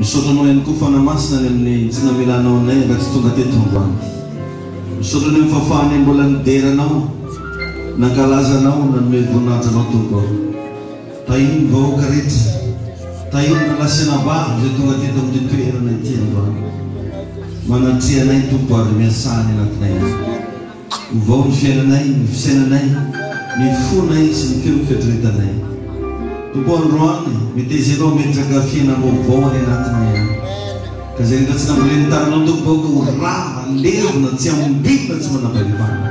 Misaotra Anao ihany koa Fanahy Masina ny amin'ny tsy namelanao anay raha tsy tonga teto androany. Misaotra ny amin'ny fahafahanay mbola nidera Anao, nankalaza Anao, nanome voninahitra Anao Tompo ô. Tahio ny vahoaka rehetra, tahio ny rahalahy sy anabavy izay tonga teto amin'ity toerana ity androany. Manatreha anay Tompo ary miasà any anatinay any. Ovao ny fiainanay, ny fisainanay, ny fonay sy ny feon'ny fieritreretanay. Tompo ô androany, meteza Ianao hametraka fiainam-baovao any anatinay any. Ka izay rehetra tsy nambolen'ny tananao Tompo aoka ho rava, levona, tsy ambinina, tsy manam-pahefana.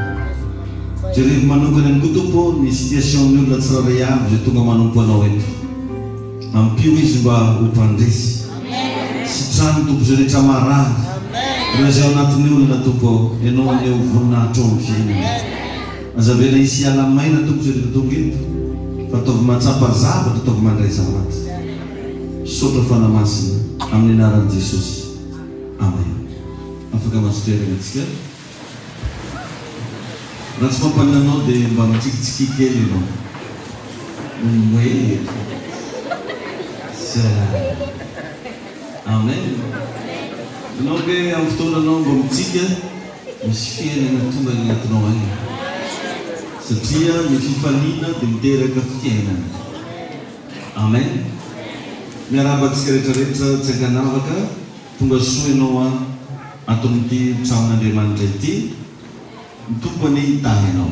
Jerevo manokana ihany koa Tompo ô ny situation-n'ny olona tsirairay avy izay tonga manompo Anao eto. Ampio izy mba ho mpandresy. Sitrano Tompo izay rehetra marary. Ireo izay ao anatin'ny olana Tompo ô, Ianao anie ho voninahitro ao amin'ny fiainany. Aza avela hisy hiala maina Tompo izay rehetra tonga eto, fa ataovy mahatsapa zavatra, ataovy mandray zavatra. Misaotra Fanahy Masina, amin'ny anaran'i Jesosy. Amen. Afaka mahazo toerana tsika. Raha tsy mampanina anao dia mba mitsikitsikia kely ianao. Mihomehy eto. Zay. Amen. Ianao ange amin'ny fotoana anao mba mitsiky a, misy fiainana tonga any anatinao any. Satria ny fifaliana dia miteraka fiainana. Amen. Miarahaba antsika rehetra rehetra tsy ankanavaka. Tonga soa ianao an ato amin'ity tranon'Andriamanitra ity, ny Tompo anie hitahy anao.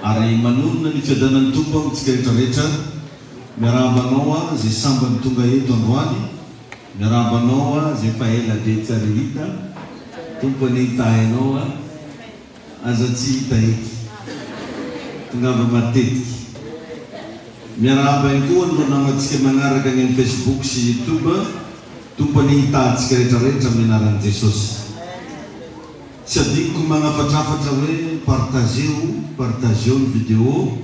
Ary manonona ny fiadanan'ny Tompo amintsika rehetra rehetra, miarahaba anao an izay sambany tonga eto androany, miarahaba anao an izay efa ela be tsy ary hita, Tompo anie hitahy anao an. Aza tsy hita eto. Tongava matetika. Miarahaba ihany koa an'ireo namantsika manaraka any amin'ny Facebook sy YouTube. Tompo anie hitaha antsika rehetra rehetra amin'ny anaran'i Jesosy. Tsy adinoko magnafatrafatra hoe partageo, partageo ny vidéo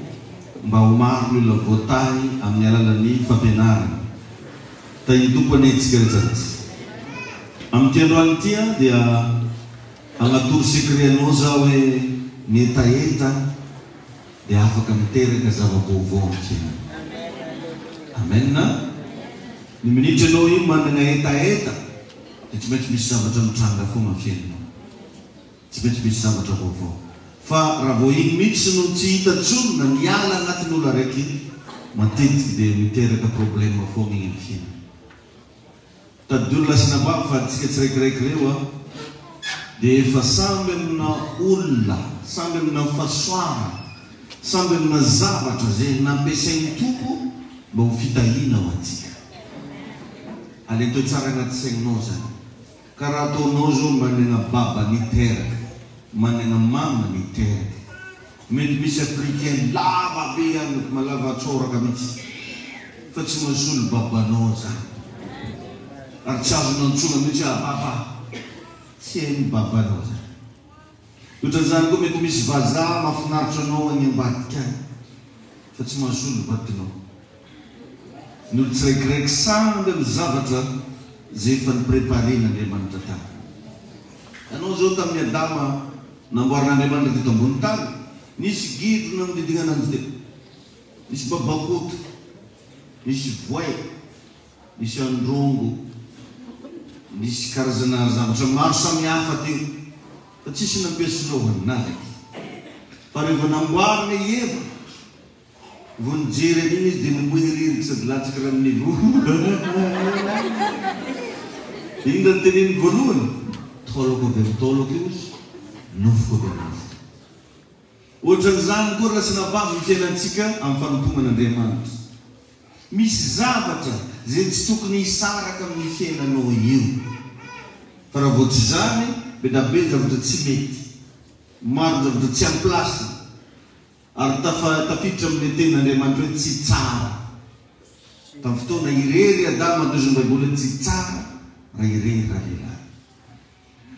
mba ho maro ny olona voatahy amin'ny alalan'ny fampianarana. Tahin'ny Tompo anie antsika rehetra rehetra. Amin'ity androany ity dia. Hagnatoro secret anao za hoe ny hetaheta dia afaka miteraka zava-baovao amin'ny fiainana. Amen. Ny minitra ianao io managna hetaheta dia tsy maintsy misy zavatra mitranga foagna amin'ny fiainanao. Tsy maintsy misy zavatra vaovao. Fa raha vao iny mihitsy no tsy hita tsony na miala agnatin'olo araiky matetiky dia miteraka problème foagna igny amin'ny fiainana. Tadidio ry lahy sy anabavy fa antsika tsiraikiraiky ireo a dia efa samby amina olona, samby amina fahasoavana, samby amina zavatra izay nampiasain'ny Tompo mba ho fitahiana ho antsika. Alenteo tsara agnaty saigninao zany. Ka raha ataonao zao managna baba niteraka, managna mama niteraka. Mety misy africain lava be any malava tsoraka mihitsy fa tsy mahasolo babanao zany. Ary tsy azonao antsoina mihitsy hoe ababa. Tsy hain'ny babanao zany. Ohatran'izany koa mety misy vazaha mahafinaritra anao any ambadika any fa tsy mahasolo vadinao. Ny olo tsiraikiraiky samby amin'ny zavatra izay efa ni-preparer-n'Andriamanitra taminy. Ianao izao tamin'i Adama namboarin'Andriamanitra teto ambony tany, nisy gidro nanodidigna ananjy teo. Nisy babakoto, nisy voay, nisy androngo, nisy karazana zavatra maro samihafa teo, fa tsisy nampiasy lohany na raiky. Fa rehefa namboarina i Eva, Vao nijery an'iny izy dia nimoiririka sady latsaka ranon'ivo. Inona no teneniny voalohany? Taolako avy amin'ny taolako io izy, nofoko avy amin'ny nofoko. Ohatran'izany koa raha sy anabavy ny fiainantsika amin'ny fanompoana an'Andriamanitra. Misy zavatra izay tsy tokony hisaraka amin'ny fiainanao io. Fa raha vao tsy izany, be da be ny zavatra tsy mety. Maro ny zavatra tsy en place. Ary tafa tafiditra amin'ilay tenin'Andriamanitra hoe tsy tsara. Tamin'ny fotoana irery i Adama dia hozy ny Baiboly hoe tsy tsara raha irery ralehilahy.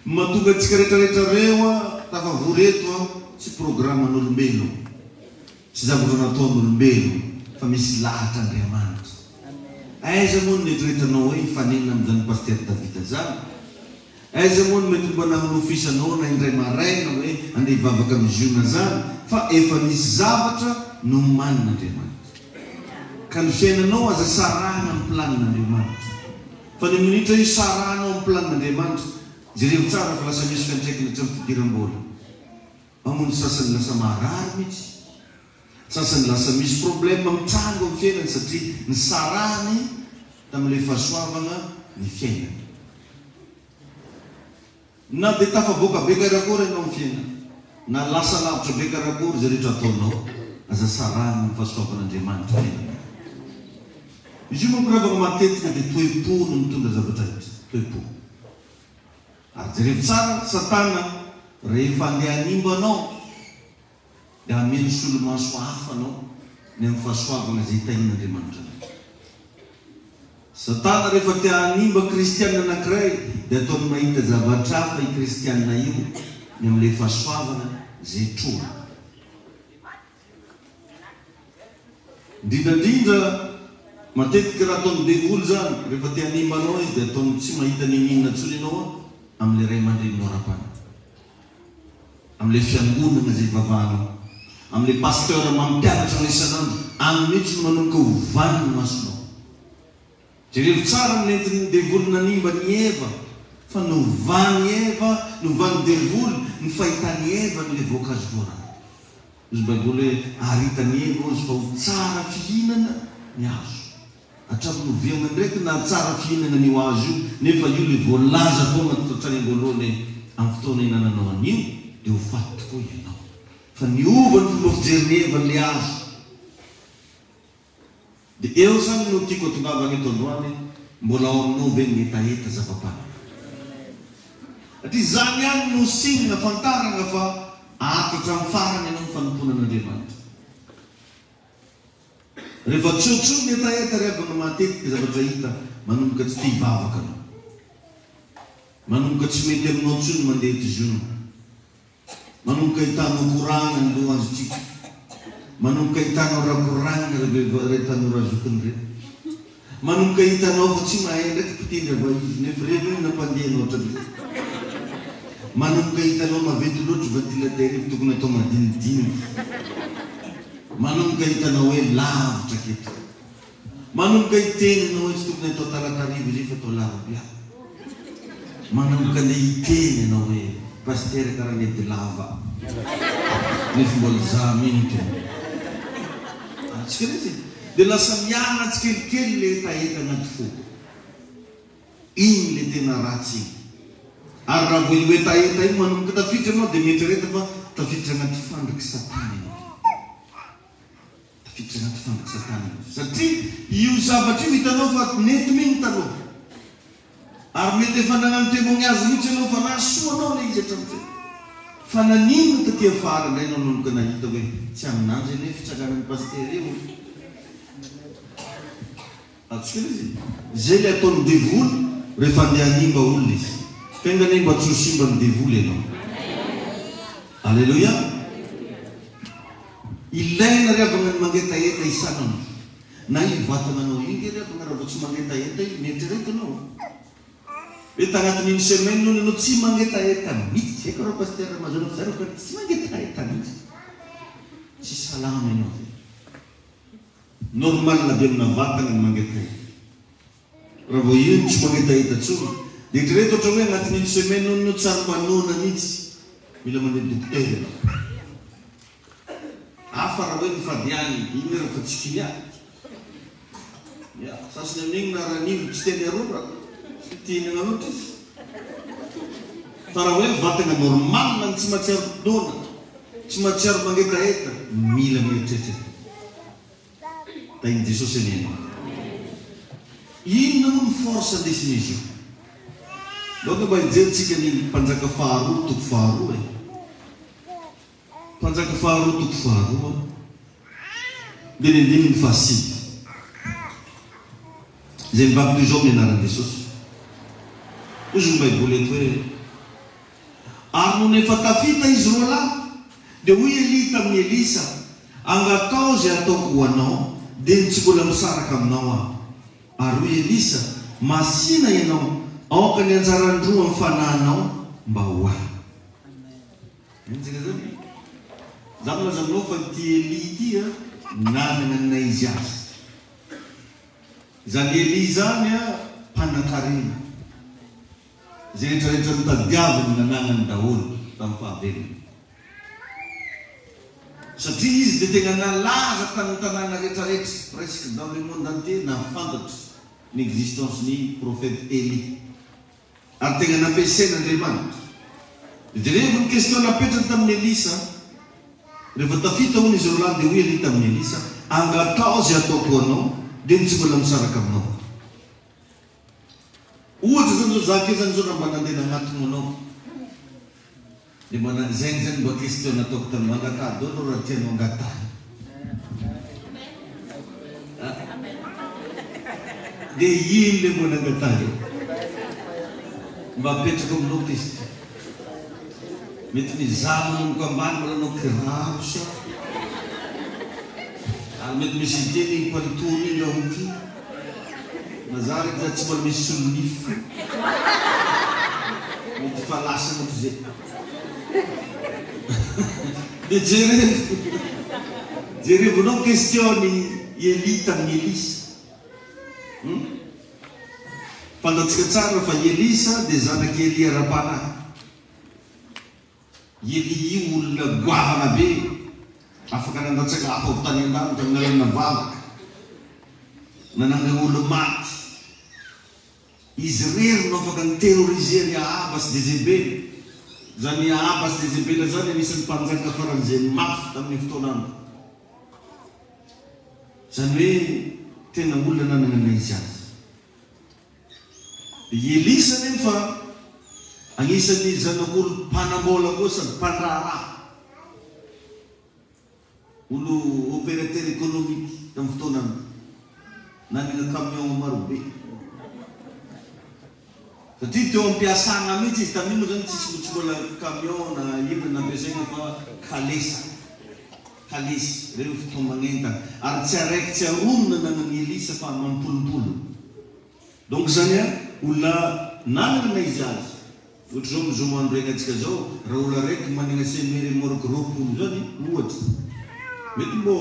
Ny mahatonga antsika rehetrarehetra ireo tafavory eto tsy programan'olombelona, tsy zavatra nataon'olombelona fa misy lahatr'Andriamanitra. Aiza moa no neritreretinao hoe hifanena amin'izany Pasitera Davida izany? Aiza moa no mety mba nanonofisanao na indray maraina hoe andeha hivavaka amin'ny ziona zany fa efa nisy zavatra nomanin'Andriamanitra. Ka ny fiainanao aza sarahina amin'ny planin'Andriamanitra. Fa ny minitra hisarahanao amin'ny planin'Andriamanitra, jereo tsara fa lasa misy fiantraikany hatramin'ny fidiram-bola. Ao moa ny sasany lasa marary mihitsy. Sasany lasa misy problème mitranga eo amin'ny fiainany satria nisarahany tamin'ilay fahasoavana ny fiainany. Na dia tafavoaka be karakory ianao amin'ny fiainana, na lasa lavitra be karakory izay rehetra ataonao, aza sarahina amin'ny fahasoavan'Andriamanitra ny fiainanao. Izy io manko ravana matetika dia toe-po no mitondra zavatra rehetra, toe-po. Ary jerevo tsara, Satana rehefa andeha hanimba anao dia hameno solomaso hafa anao ny amin'ny fahasoavana izay tahian'Andriamanitra anao. Satana rehefa te hanimba kristiana anankiray dia ataony mahita zavatra hafa io kristiana io ny amin'ilay fahasoavana izay trohany. Indrindra indrindra matetika raha ataon'ny devoly izany, rehefa te hanimba anao izy dia ataony tsy mahita n'inon'inona intsony ianao amin'ilay ray aman-dreninao ara-panahy. Amin'ilay fiangonana izay ivavahanao, amin'ilay pasteur mampianatra anao isan'andro, any mihitsy no manomboka ovany ny masonao. Jerevo tsara ny nentin'ny devoly nanimba an'i Eva, fa novan'i Eva, novan'ny devoly ny fahitan'i Eva an'ilay voankazo voarara. Hoy ny Baiboly hoe, Ary hitan'i Eva hozy fa ho tsara fihinana ny hazo. Hatramin'ny oviana ndraiky nahatsara fihinana an'io hazo io, nefa io ilay voalaza foana hatrany am-boalohany hoe, Amin'ny fotoana ihinananao an'io, dia ho faty tokoa ianao. Fa niova ny fomba fijerin'i Eva an'ilay hazo. Dia eo izany no tiako atongavana eto androany, mbola ao aminao ve ny hetaheta zava-panahy? Satria izany ihany no signe afantarana fa aharitra hatramin'ny farany ianao ny fanompoana an'Andriamanitra. Rehefa tsotso ny hetaheta ry havana matetika zavatra hita manomboka tsy te hivavaka anao. Manomboka tsy mety aminao intsony ny mandeha ety Manomboka hitanao koragna ny lohanjitsika. Manomboka hitanao rakoragna ireo vehivavy ireo tanora zokiny ireo. Manomboka hitanao fa tsy mahay ndraiky mpitendry ava izy nefa ireny hono nampandeha anao hatramin'izay. Manomboka hitanao maventy loatra ventilateur io tokony atao madinidinika. Manomboka hitanao hoe lavitra aketo. Manomboka hiteny ianao hoe tsy tokony atao talata hariva izy io fa atao alarobia. Manomboka andeha hiteny ianao hoe pasitera karaha ledy lava nefa mbola za mino teo. Azontsika ilay izy e? Dia lasa miala tsikelikely ilay hetaheta anaty fo. Iny ilay tena ratsy iny. Ary raha vao io hetaheta io manomboka tafiditra ianao dia mieritrereta fa tafiditra anaty fandrik'i satana ianao. Tafiditra anaty fandrik'i satana ianao. Satria io zavatra io hitanao fa nety mino taloha. Ary mety efa nagnano témoignage mihitsy ianao fa nahasoa anao ilay izy hatramin'izay. Fa naninona taty afara indray ianao nanomboka nahita hoe tsy amin'andry anie fitsanganan'i Pasitera io e. Azontsika ilay izy e. Izay ilay ataon'ny devoly rehefa andeha hanimba olona izy. Ka enga anie mba tsy ho simban'ny devoly ianao. Alléluia. Ilaina ry havana ny mangetaheta isan'andro. Na io vatana anao io nge ry havana raha vao tsy mangetaheta io, mieritrereta ianao hoe tagnatin'iny semaine hono ianao tsy mangetaheta mihitsy, tsy haiko raha pasteur Ramazoana fa za aloha tsy mangetaheta mihitsy. Tsy salama ianao zay. Normal be amina vatagna ny mangetaheta. Raha vao io no tsy mangetaheta tsony dia eritrereto ohatra hoe agnatin'ny une semaine hono ianao tsy ary mba noana mihitsy. Mila mandeha dokotera ianao. Hafa raha hoe mifady ihany, iny ary fa tsy kinia. Ya, sasany amin'igny na ranivy tsy tiany arora, tsy te hihinana loatra izy. Fa raha hoe vatagna normal ny tsy mahatsiaro noana, tsy mahatsiaro mangetaheta, mila mieritreritra. Tahin'i Jesosy anie ianao. Inona moa ny force andesin'izy io? Ndao mba hijery tsika ny Mpanjaka faharoa toko faharoa e. Mpanjaka faharoa toko faharoa dia ny andininy fahasivy. Izay mivaky toy izao amin'ny anaran'i Jesosy. Hoy ny Baiboly eto hoe, Ary nony efa tafita izy roalahy, dia hoy Elia tamin'i Elisa, Angatao izay hataoko ho anao, dia ny tsy mbola misaraka aminao aho. Ary hoy Elisa, Masìna ianao, aoka ny anjaran-droa amin'ny fanahinao mba ho ahy. Henjika zany. Za milaza aminao fa ity Elia ity a, nanana ny naha izy azy. Izany Elia izany a, Mpanankarena. Izay rehetra rehetra notadiaviny nanagnany daholo tamin'ny fahavelony. Satria izy dia tegna nalaza tamin'ny tanàna rehetra rehetra, presque dans le monde entier nahafantatra ny existence-n'i prophète Elie. Ary tegna nampiasain'Andriamanitra. Dia jerevo ny question napetrany tamin'i Elisa, Rehefa tafita hono izy roalahy dia hoy Elia tamin'i Elisa, Angataho izay ataoko ho anao, dia ny tsy mbola misaraka aminao. Ohatra zany zao za ke zany zao raha mba nandeha nagnatogno anao de mba na zegny zany mba question nataoko taminao angataha daholo reo raha tianao angatahina a de ino le mba nangatahiko mba apetrako aminao question. Mety mizaha manomboka ambany mbola anao kiraro sa? Ary mety misy hiteny iny palitoany iny raha ho tia. Na za reky za tsy mbola misy solonify. Mety efa lasana ohatr'izay. Dia jerevo, jerevonao question ny Elia tamin'i Elisa. Hum? Fantatsika tsara fa i Elisa dia zanak'i Elia ara-panahy. I Elia io olona goavana be, afaka nandatsaka afo avy tany an-danitra amin'ny alalanà vavaka, nanangana olo-maty. Izy irery no afaka ni-terroriser an'i Ahaba sy Jezebela. Izany Ahaba sy Jezebela izany anisan'ny mpanjaka faran'izay mafy tamin'ny fotoan'andro. Izany hoe tena olona nanana ny maha izy azy. I Elisa anefa anisan'ny zanak'olo mpanam-bola koa sady mpandraharaha, olo opérateur économique tamin'ny fotoanany, nanana camion marobe. Satria teo am-piasana mihitsy izy tamin'iny moa izany tsisy tsy mbola camion na inona nampiasaina fa kalesa. Kalesy, ireo fitaoman'entana. Ary tsy araiky tsy aroa no nananan'i Elisa fa amam-polopolo. Donc izany an, olona nanana na izy azy. Ohatr'izao amin'izao andro iainantsika izao, raha olona araiky manana semi remorque 20 izany, ohatra, mety mbô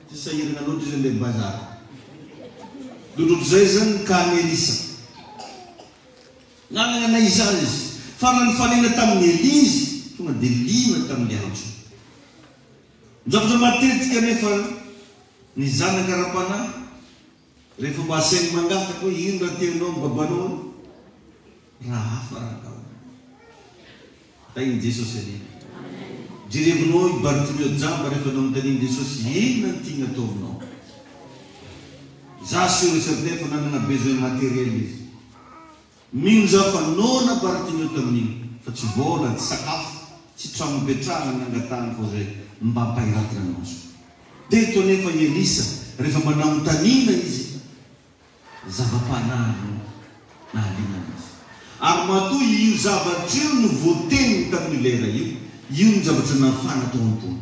tsy sahirana loatra izy andeha bazary. Donc ohatr'izay izany ny cas-n'i Elisa. Nanana na iza aza izy. Fa raha nifanena tamin'i Elia izy, tonga dia liana tamin'ilay antso. Ny zavatra matetika anefa, ny zanaka ara-panahy, rehefa mba asainy mangataka hoe ino raha tianao ny babanao an? Raha hafa raha atao. Tahin'i Jesosy anie. Jerevinao i Bartimeo jamba rehefa nanontanian'i Jesosy inona no tiany atao aminao. Za sur et certain fa nanana besoin materiel izy. Mino za fa noana Bartimeo tamin'iny fa tsy vola, tsy sakafo, tsy trano nipetrahana nangatahany fa zay mba ampahiratina ny maso. Teto anefa i Elisa rehefa mba nanontaniana izy zava-panahy no nahaliana azy. Ary matoa io zavatra io no voateniny tamin'io lera io, io no zavatra nafana tao am-pony.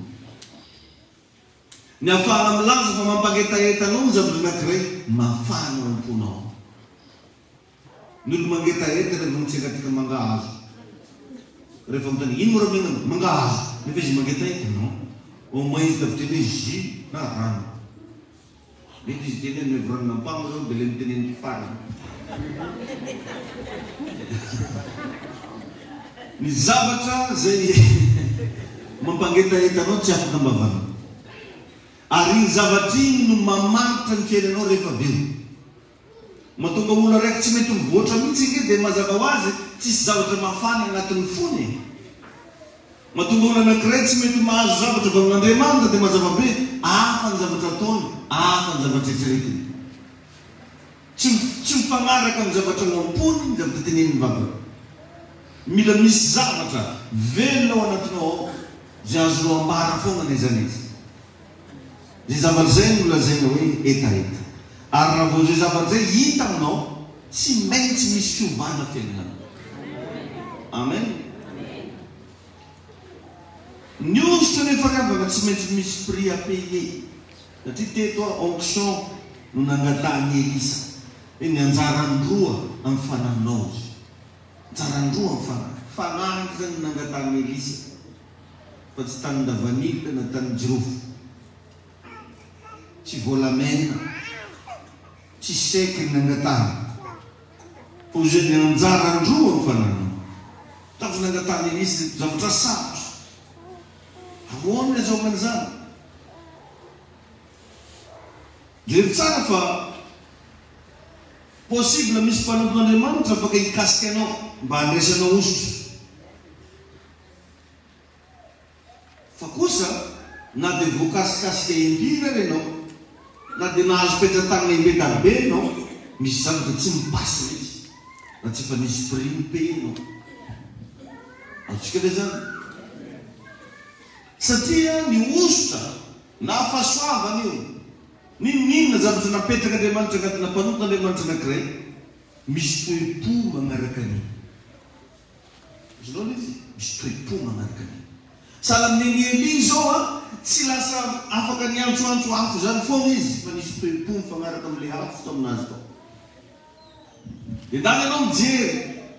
Ny ahafahana milaza fa mampangetaheta anao ny zavatra anankiray, mafana ao am-ponao. Ny olo mangetaheta rehefa mitsekatika mangahazo. Rehefa miteny ino moa raha omena anao? Mangahazo. Nefa izy mangetaheta? Non. Au moins izy taviteny hoe jus na rano. Mety izy hiteny hoe omeko ranon'ampango zao dia le noteneniko farany. Ny zavatra izay mampangetaheta anao tsy afaka am-bavanao. Ary iny zavatra iny no mamaritra ny fiainanao rehefa avy eo. Mahatonga olona araiky tsy mety mivoatra mihitsy ange dia mazava ho azy tsisy zavatra mafana agnatin'ny fony e. Mahatonga olona anankiray tsy mety mahazo zavatra avy amin'Andriamanitra dia mazava be hafa ny zavatra ataony, hafa ny zavatra eritreretiny. Tsy tsy mifagnaraka amin'ny zavatra ao am-pony ny zavatra tenenin'ny vavany. Mila misy zavatra velona ao anatinao ao izay azonao ambara foana n'aiza n'aiza. Izay zavatra izay no lazaina hoe hetaheta. Ary raha vao izay zavatra izay hita aminao, tsy maintsy misy fiovana fiainanao. Amen. Ny hosotra nefa ry havana tsy maintsy misy prix à payer. Satria teto aho onction no nangatahan'i Elisa. Hoe ny anjarany roa amin'ny fanahinao izy. Anjarany roa amin'ny fanahy. Fanahy izany no nangatahan'i Elisa. Fa tsy tanin-davanila na tanin-jirofo. Tsy volamena. Tsy chèque ny nangatahana fa ho izay ny anjaran-droa no fanananao. Tamin'ny nangatahana Elisa ireto zavatra sarotra. Ahoana ny azahoana an'izany? Jereo tsara fa possible misy mpanompon'Andriamanitra afaka hikasika anao mba handraisanao hosotra. Fa kosa, na dia voakasikasika impiry ary ianao, na dia nahazo petra-tanana imbe-dabe ianao, misy zavatra tsy mi-passe mihitsy raha tsy efa nisy prix ni-payer ianao. Azontsika ve izany? Satria ny hosotra na fahasoavana io, n'inon'inona zavatra napetrak'Andriamanitra anatina mpanompon'Andriamanitra anankiray, misy toe-po magnaraka an'iny. Azonao ilay izy? Misy toe-po manaraka an'iny. Sahala amin'ny an'i Elia izao an, tsy lasa afaka niantsoantso afo izany foana izy fa nisy toe-po mifagnaraka amin'ilay afo tamin'azy tao. Dia ndany ianao mijery,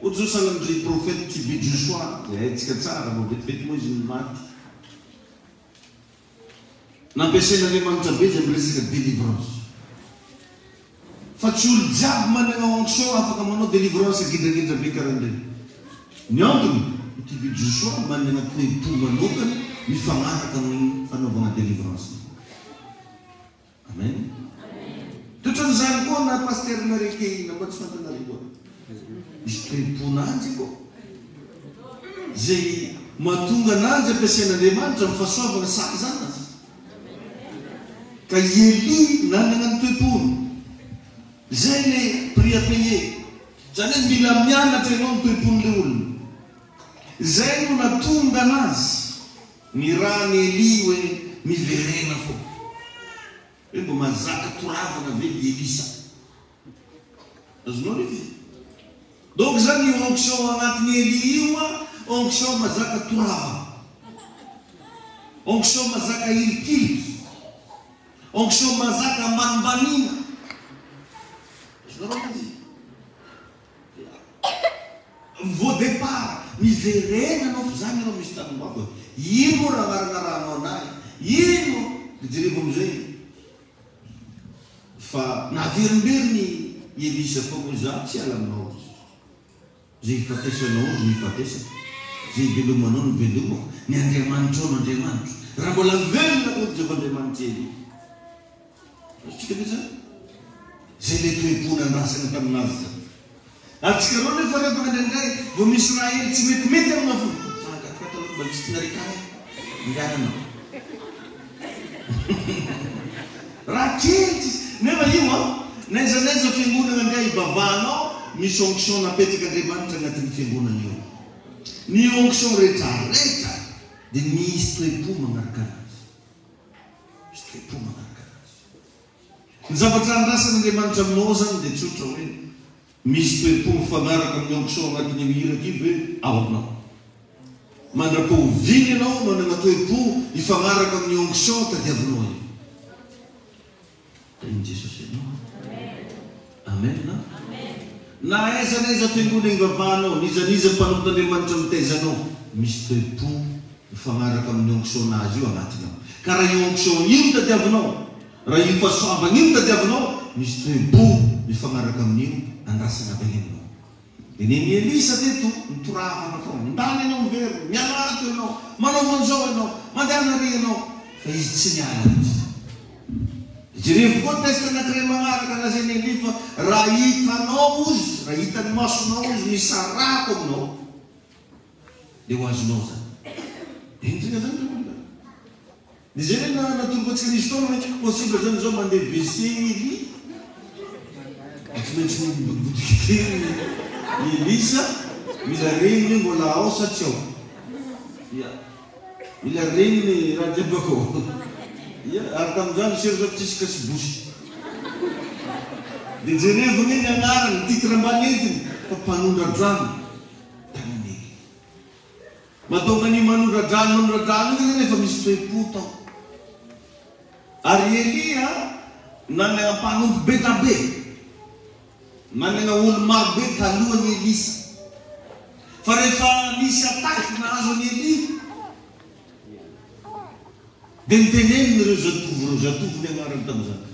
ohatra izao sahala amin-dry Prophète TB Joshua, izay haintsika tsara, vao vetivety moa izy no maty. Nampiasain'Andriamanitra be izay miresaka délivrance. Fa tsy olo jiaby managna onction afaka manao délivrance gedragedra be karan'ireny. Ny antony, i TB Joshua managna toe-po manokana mifagnaraka amin'igny fanaovagna délivrance igny. Amen. Toetran'izany koa na Pasteur Marie Kehina koa tsy fantanareo koa. Misy toe-pon'anjy koa. Izay mahatonga ananjy ampiasain'Andriamanitra amin'ny fahasoavana sahaza anazy. Ka i Elia nanana ny toe-pony. Izay le prix à payer. Izany hoe mila mianatra ianao ny toe-pon'ilay olona. Izay no nahatonga anazy nirahan'i Elia hoe miverena fô. Hoe mba mahazaka toravana ve i Elisa? Azonao ilay izy? Donc zany io onction agnatin'i Elia io an, onction mazaka toravana. Onction mazaka hilikiliky. Onction mazaka ambanimbanina. Azonareo ilay izy? Vao départ, miverena anao fa zany ianao misy tanimbako e. Ino moa raha anaranarahanao anahy? Ino? Dia jerevo amizay. Fa naverimberiny i Elisa koa moa, Izaho tsy hiala aminao aza. Izay hifatesanao no hifatesako, izay hivelomanao no hivelomako, ny Andriamanitrao no Andriamanitro. Raha mbola velona koa ny Jehovah Andriamanitr'i Elia. Azontsika ve izany? Izay ilay toe-po nandrasana tamin'azy izany. Ary tsika reo nefa refa indraindray vao misy raha hely tsy metimety aminao fona. Za akato aloha mba misy tinareo kay andehanana. Raha kely tsisy. Nefa io an, n'aiza n'aiza fiangonana angaha ivavahanao, misy onction napetrak'Andriamanitra agnatin'ny fiangonana io. Ny onction retraretra dia misy toe-po magnaraka anazy. Misy toe-po magnaraka anazy. Ny zavatra andrasan'Andriamanitra aminao zany dia tsotra hoe, Misy toe-po mifanaraka amin'ny onction agnatin'io iraka io ve ao aminao? Mandra-pahoviana ianao manana toe-po hifagnaraka amin'ny onction tadiavinao io? Tahin'i Jesosy ianao an! Amen an! Na aiza na aiza fiangonana ivavahanao, n'iza n'iza mpanompon'Andriamanitra mitaiza anao, misy toe-po mifagnaraka amin'ny onction nazy io agnatinao. Ka raha io onction io no tadiavinao, Raha io fahasoavana io no tadiavinao, misy toe-po mifagnaraka amin'io andrasana avy any aminao. Dia nen'i Elisa teto, nitoravana tao, Ndany ianao miverina, mialà ato ianao, manaova an'izao ianao, mandehana ary ianao, fa izy tsy niala mihitsy. Dia jerevo koa test anankiray magnaraka lazain'i Elia fa raha hitanao ozy, raha hitan'ny masonao ozy misarahako aminao, dia ho azonao izany. Henjana izany ry olona. Dia zay ve na natomboka antsika nisy fotoana hoe possible zany zao mandeha WC i Elia tsy maintsy mibodibodika kely i Elisa mila reniny hoe mbola ao sa tsy ao ya mila reniny raha jiaby akao ya ary tamin'izany seho zao tsisy kasibosy dia jerevo anie ny anarany titre ambany entiny fa mpanondra-drano tanan'Elia. Mahatonga an'io manondra-drano manondra-drano io zany efa misy toe-po tao. Ary Elia nanana mpanompo be da be, nanana olo maro be talohan'i Elisa. Fa rehefa nisy attaque nahazo an'i Elia, dia noteneniny ireo zatovo ireo, zatovo ny anarany tamin'izany.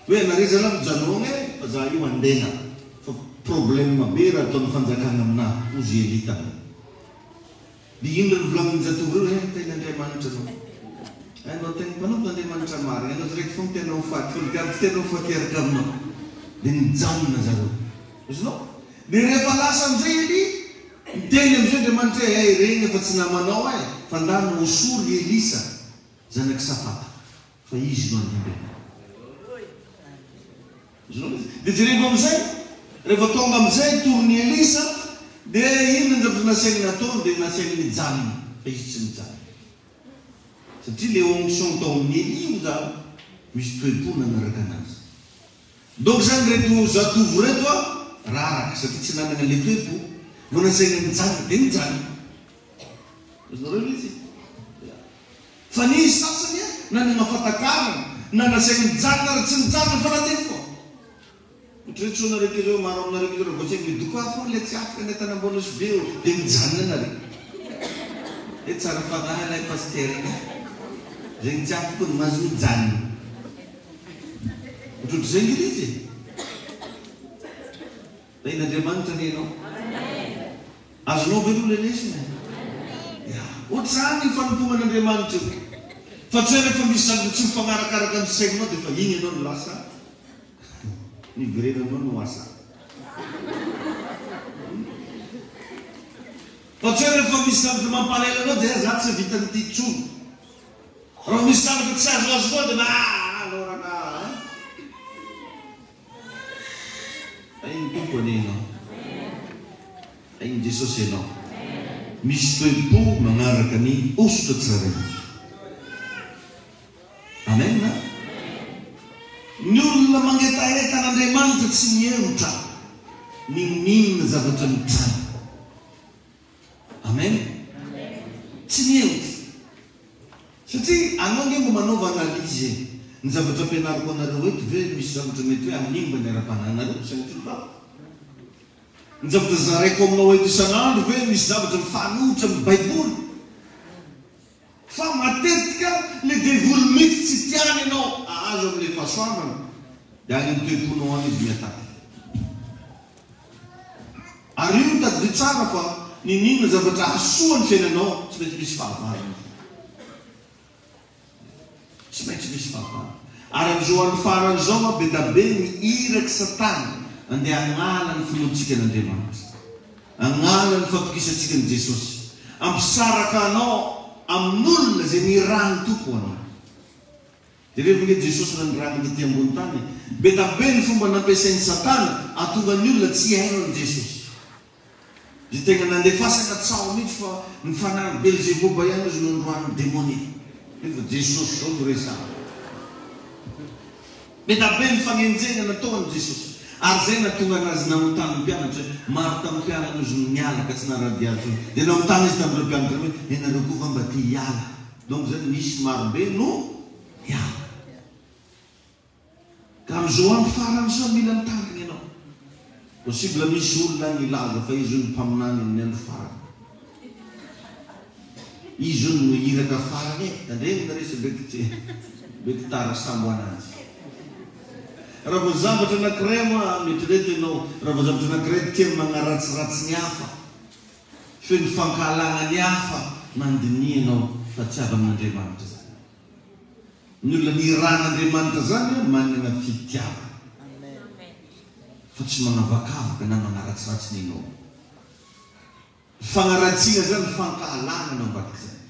Hoe anareo zalahy mijanogna e fa za io andeha fa problème be raha ataon'ny fanjakana aminah hozy Elia taminy. Dia inona no volagnin'ny zatovo reo eh tahin'Andriamanitra anao. Anao tegna mpanompon'Andriamanitra marigna anao zaraiky fogna tianao ho faty fa ny garde tsy tianao ho faty hiaraka aminao. Dia nijanona zareo. Azonao? Dia rehefa lasa amizay Elia, niteny amizay Andriamanitra hoe eh regny efa tsy namanao eh fa ndana hosory i Elisa zanak'i Safata. Fa izy no handimby anao. Azonao ilay izy? Dia jereko amin'izay, rehefa tonga amin'izay torin'i Elisa, dia inona ny zavatra nasainy nataony? Dia nasainy nijanona, fa izy tsy nijanona. Satria ilay onction tao amin'i Elia io zany, misy toe-po nanaraka anazy. Donc izany ireto zatovo ireto a, raraka, satria tsy nanana ilay toe-po. Vao nasaina nijanona, dia nijanona. Azonareo ilay izy? Fa nisy sasany nanana fatakarana na nasaina nijanona ary tsy nijanona fa nandeha foana. Ohatran'ny hoe nareo kely zao, maro aminareo kely zao raha vao tsy midoko afo ilay tsy afaka ny Antanambao Nosy Be eo dia mijanona nareo. Hoe tsara fanahy ilay pasitera iny. Zegny tsy afaka hono mahazo mijanona. Ohatrohatr'izay nge ilay izy e. Tahin'Andriamanitra anie ianao. Azonao ve aloha ilay lesona e? Ya. Ohatr'izany io fanompoana an'Andriamanitra io. Fa tsy hoe rehefa misy zavatra tsy mifagnarakaraka amin'ny sainao dia efa iny ianao no lasa niverenanao no asa. Fa tsy hoe rehefa misy zavatra mampalahelo anao dia za tsy hahavita an'ity intsony. Raha misy zavatra tsy azoazonao dia ah alou rangaha a. Hain'ny Tompo anie ianao. Hain'i Jesosy ianao. Misy toe-po manaraka ny hosotra tsirairay avy. Amen a! Ny olona mangetaheta an'Andriamanitra tsy mihemotra n'inon'inona zavatra mitranga. Amen. Tsy mihemotra. Satria anao ange mba manaova analyse e. Ny zavatra ampianariko anareo eto ve misy zavatra mety hoe hanimba ny ara-panahinareo? Sanatria ny vava. Ny zavatra zaraiko aminao eto isan'andro ve misy zavatra mifanohitra amin'ny baiboly? Fa matetika le devoly mitsy tsy tiany ianao ahazo amle fahasoavana de any am toe-ponao any izy mi-attaque. Ary io tadidio tsara fa niniana zavatra hahasoa ny fiainanao tsy maintsy misy fahavalony. Tsy maintsy misy fahavalo. Ary amin'izao andro farany izao an, be da be ny irak'i Satana andeha hagnala ny finoantsika an'Andriamanitra. Hagnala ny fatokisantsika an'i Jesosy. Hampisaraka anao amin'olona izay nirahan'ny Tompo ho anao. Jereo ve Jesosy raha nirahina tety ambony tany e. Be da be ny fomba nampiasain'i Satana hahatonga ny olona tsy hihaino an'i Jesosy. Dia tegna nandefasana tsaho mihitsy fa ny fanahin'i Belzeboba ihany ozy no noroahin'ny demonia. Nefa Jesosy zao no resahana. Be da be ny fagnenjehana natao an'i Jesosy. Ary zay nahatonga anazy nanontany ny mpianatra hoe, maro tamin'ny mpianany ozy no niala ka tsy naradia azy intsony. Dia nanontany izy tamin'ireo mpianatra ireo hoe, ianareo koa va mba te hiala? Donc zany nisy marobe no niala. Ka amin'izao andro farany izao mila mitandrina ianao. Possible misy olona any hilaza fa izy hono mpaminany amin'ny andro farany. Izy hono no iraka farany e. Tandremo nareo sao mety mety tara sambo ananjy. Raha vao zavatra anankiray moa mieritrereta ianao, raha vao zavatra anankiray tia magnaratsiratsy ny hafa, feno fankahalana ny hafa, mandiniha ianao fa tsy avy amin'Andriamanitra izany. Ny olona nirahan'Andriamanitra zany manana fitiavana fa tsy manavakavaka na manaratsiratsy ny anao. Ny fagnaratsiana zany fankahalana no ambadik'izany.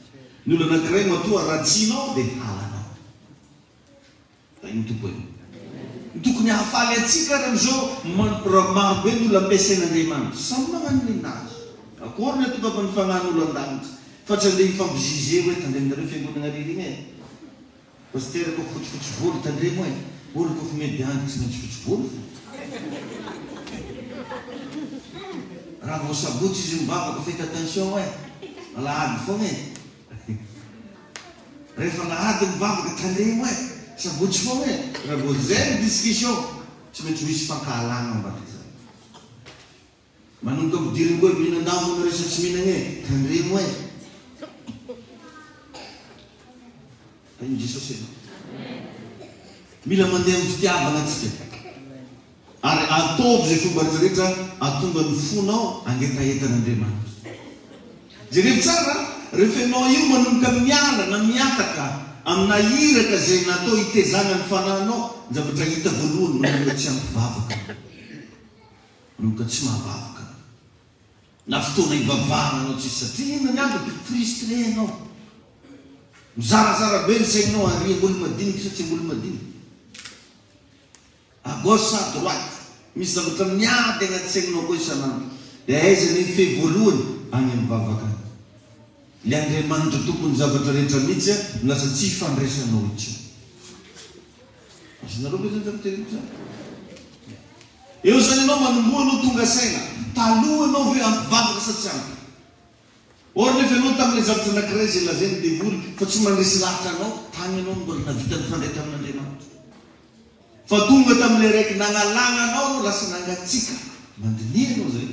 Ny olona anakiray matoa ratsianao dia halanao. Tahin'ny Tompo e. Ny tokony hahafaly antsika ary amin'izao raha maro be ny olona ampiasain'Andriamanitra. Samy magnano ninazy. Akory ny hatongavan'ny fanahin'olo an-danitra. Fa tsy andeha hifampizize hoe tandremonareo fiangonana ririna e. Pasitera koa fotsifotsy volo tandremo e. Olo koa fa medy andro tsy maintsy fotsy volo fa. Raha vao sabotsy izy mivavaka faites attention e. Alahady foagna e. Rehefa alahady mivavaka tandremo e! Sabotsy foagna e! Raha vao zay ny discussion tsy maintsy misy fankahalagna ambadik'izany. Manomboka ampidiriny koa hoe mihinan-damba nareo sa tsy mihinagna e! Tandremo e! Tahin'i Jesosy ianao. Mila mandeha amin'ny fitiavana tsika. Ary ataovy izay fomba rehetra ahatonga ny fonao hangetaheta an'Andriamanitra. Jereo tsara, rehefa ianao io manomboka miala na mihataka amina iraka izay natao hitezana ny fanahinao, ny zavatra hita voalohany manomboka tsy ampy vavaka anao. Manomboka tsy mahavavaka anao. Na fotoana hivavahana anao tsisy satria inona ny antony? Frustré ianao. Mizarazara be ny sainao ary olo-madinika sa tsy olo-madinika. À gauche sa à droite? Misy zavatra miady agnaty saigninao koa isan'andro. Dia aiza ny effet voalohany? Any amin'ny vavaka any. Ilay Andriamanitra tompon'ny zavatra rehetra mihitsy no lasa tsy ifandraisanao intsony. Azonareo ve zany zavatra teneniko zany? Eo zany ianao manomboha anao tonga saina. Taloha ianao ve ampy vavaka sa tsy ampy? Or nefa ianao tamin'ilay zavatra anankiray izay lazain'ny devoly fa tsy mandresy lahatra anao, tany ianao no mbola nahavita nifandray tamin'Andriamanitra. Fa tonga tamin'ilay raiky nagnalana anao anao lasa nangatsiaka. Mandiniha anao zay,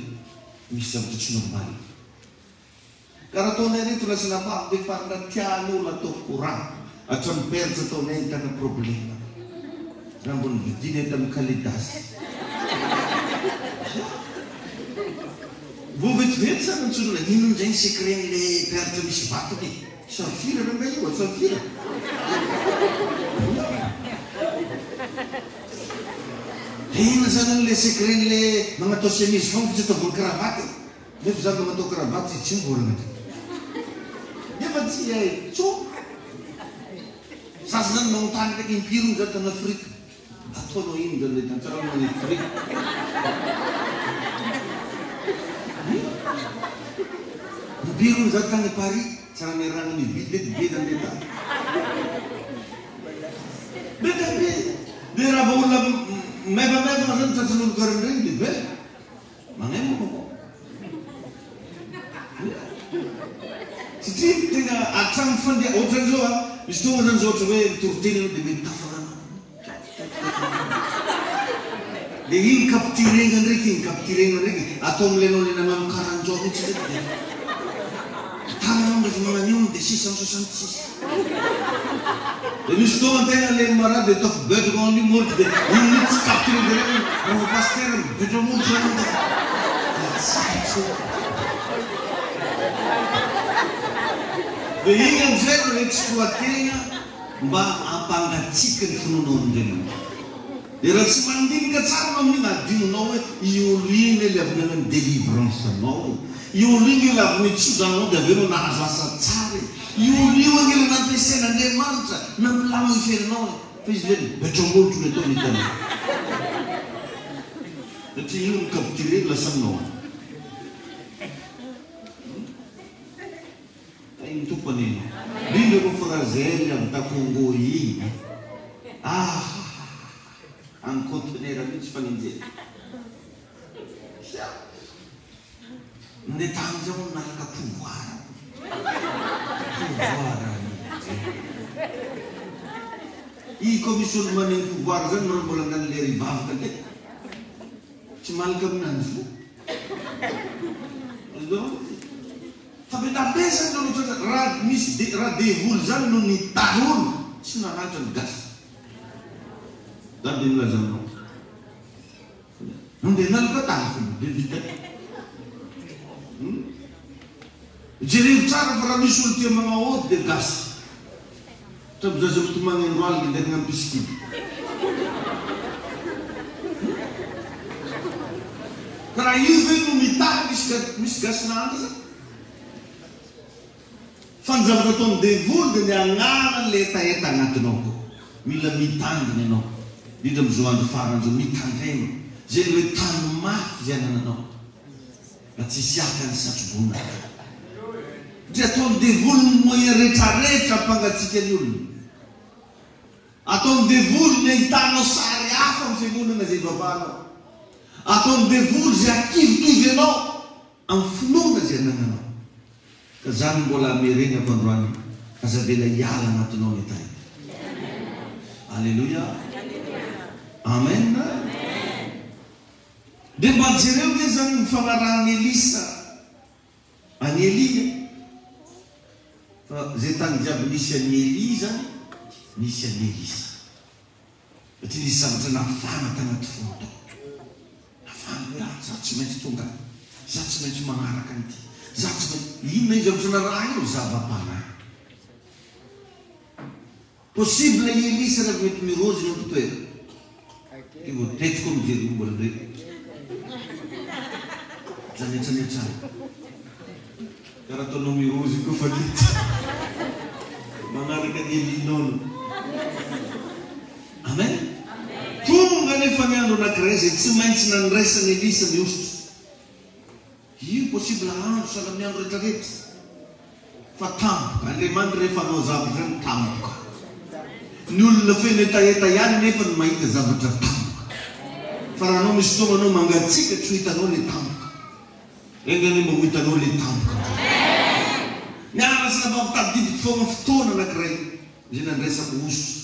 misy zavatra tsy normal. Ka raha ataonay reto lasa nampampidefarina tian'olo atao courant hatramin'ny perche ataonay ahitana problème. Raha mbo nividiana tamin'ny Kalidas. Vao vetivety za nantsoina inona indray ny secret-n'le perche misy vatony e? Safira rangahy io a, safira. Inona zany le secret-n'le magnatao chemise foagna fa tsy ataovany cravate e? Nefa za magnatao cravate izy tsy mivolagna ndray. Nefa tsy hay tsô. Zaza zany magnontany ndraiky impiry hono za tany Afrika. Ataonao ino zany le tantarao ny Afrika. Impiry hono za tany Paris. Tsy raha niarahana nividy ve de be zany le tany. Be dia be. De raha vao olona maivamaivana zany tratran'olo karahan'ireny de be. Magneno moa koko. Satria tena hatramin'ny fandeha ohatran'izao a, misy tonga zany zao ohatra hoe mitory teny ianao dia mety tafarana. Dia iny capturer-na ndraiky iny capturer-na ndraiky atao amin'ilay anao ilay nagnano karanjao mihitsy ndraiky dia tananao ndraiky magnano io dia 666. Dia misy fotoana tena le marary dia ataoko betroka ao an'io molotro dia iny mihitsy tsy capturé jereo hoe bravo pasteur mibetra molotra anao dia dia tsy haiko Dia iny amin'izay no exploiter-na mba hampangatsiaka ny finoanao an'Andriamanitra. Dia raha tsy mandinika tsara anao amin'iny, adinonao hoe io olo iny ilay avy nanao ny délivrance anao e. Io olo iny ilay avy nitso-drano anao dia avy eo anao nahazo asa tsara e. Io olo io ange ilay nampiasain'Andriamanitra nampilamina ny fiainanao e. Fa izy ve betra-molotro ny ataony hitanao. Satria io no capturer lasa aminao any. Tahin'ny Tompo anie ianao. Indrindra aloha Frazel avy ta Congo iny a! Ahahaha! Any conteneur mihitsy fanenjehana. Hia! Nandeha tany zao aho nalaka pouvoir. Pouvoir an'inona. I koa misy olo maneho pouvoir zany raha mbola angano lery hivavaka ndraiky. Tsy malaka aminanjy fo. Azonareo? Fa be da be zany nanao tratra raha misy de raha devoly zany no nitahy olo tsy nahantra ny gasy za de milaza aminao nandeha naloka tany fona de vita hum jereo tsara fa raha misy olo tia magnao ody de gasy Hatramin'ny zaza mitomany andro alina ndeha nampisikina. Ka raha io ve no mitahy misy misy gasy nahantra zany? Fa ny zavatra ataon'ny devoly dia ny hanala an'ilay hetaheta agnatinao koa. Mila mitandrina ianao, indrindra amin'izao andro farany izao, mitandrema. Izay ny hoe tano mafy izay anananao. Mba tsy hisy haka ny satroboninahitra. Ndry ataon'ny devoly ny moyen retraretra hampangatsiaka ny olona. Ataon'ny devoly ny ahitanao sary hafa amin'ny fiangonana izay ivavahanao. Ataon'ny devoly izay hakivikivy anao amin'ny finoana izay anananao. Ka zany no mbola hamerenako androany, aza avela hiala anatinao ny hetaheta. Aleloia. Amen. Dia mba jereo nge zany ny fanarahan'i Elisa an'i Elia e! Fa ze tany jiaby nisy an'i Elia zany nisy an'i Elisa. Satria nisy zavatra nafana tanaty fony tao. Nafana hoe ah, za tsy maintsy tonga any. Za tsy maintsy magnaraka an'ity. Za tsy maintsy. Inona io zavatra narahiny io? Zava-panahy. Possible i Elisa raha mety mirozy ny mpitoera. Dia vao teto koa mijery momba an'ireny. Janetsanetsana. Karaha ataonao mirozy koa fa kety. Manaraka an'i Elinona. Amen. Tonga anefa ny andro anankiray izay tsy maintsy nandraisan'i Elisa ny hosotra. Io possible andro sahala amin'ny andro rehetra rehetra. Fa tampoka. Andriamanitra rehefa hanao zavatra zany tampoka. Ny olona feno hetaheta ihany nefa no mahita zavatra tampoka. Fa raha anao misy fotoana anao mangatsiaka tsy ho hitanao le tampoka. Enga anie mba ho hitanao le tampoka androany. Miala sy nababo tadidiko foagna fotoana anakiray izay nandraisako hosotra.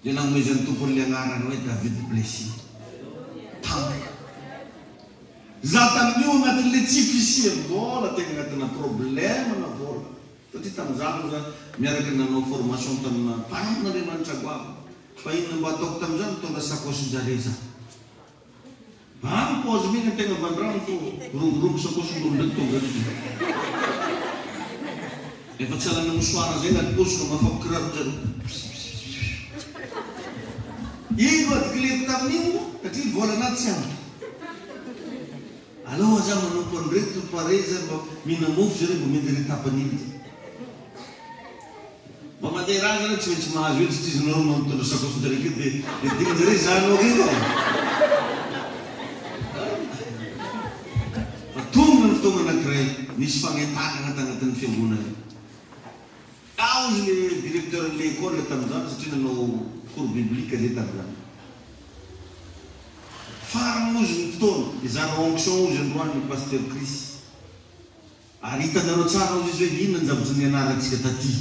Dia nanomezan'ny Tompo an'ilay anarana hoe David Blessing. Tampoka. Za tamin'io anatin'ilay tsy fisiam-bola, tena anatina problème-na vola. Satria tamin'izaho moa za miaraka nanao formation tamina mpanompon'Andriamanitra goavana. Fa inona mba ataoko tamin'izany, mitondra sakaosin-jare za. Any paozy mihitsy ny tegna vandrano fô romborombo sakaosy ndrô ndraiky tonga any. Efa tsy alana mouchoir zay anaty paosy ka mafapo kiraro zareo. Ino adikileko tamin'io satria volanà tsy ampy. Aleo aza manompo an'ireto pare zay mba mihina mofo zareo mba omena ireto tapany iny. Mba mandeha raha zany tsy maintsy mahazo eo tsy izy nareo no mitondra sakaosy njareo kely de de dign'njareo zahanao reo e! Fa tonga ny fotoagna anakiray nisy fagnentanana tagnatin'ny fiangonana. Tao izy le directeur n'le école tamin'izany satria nanao cours biblique zay tamin'izany. Farany ozy ny fotoana, hizara onction ozy androany ny pasteur Chris. Ary hitanareo tsara hozy izy hoe inona ny zavatra nianarantsika taty.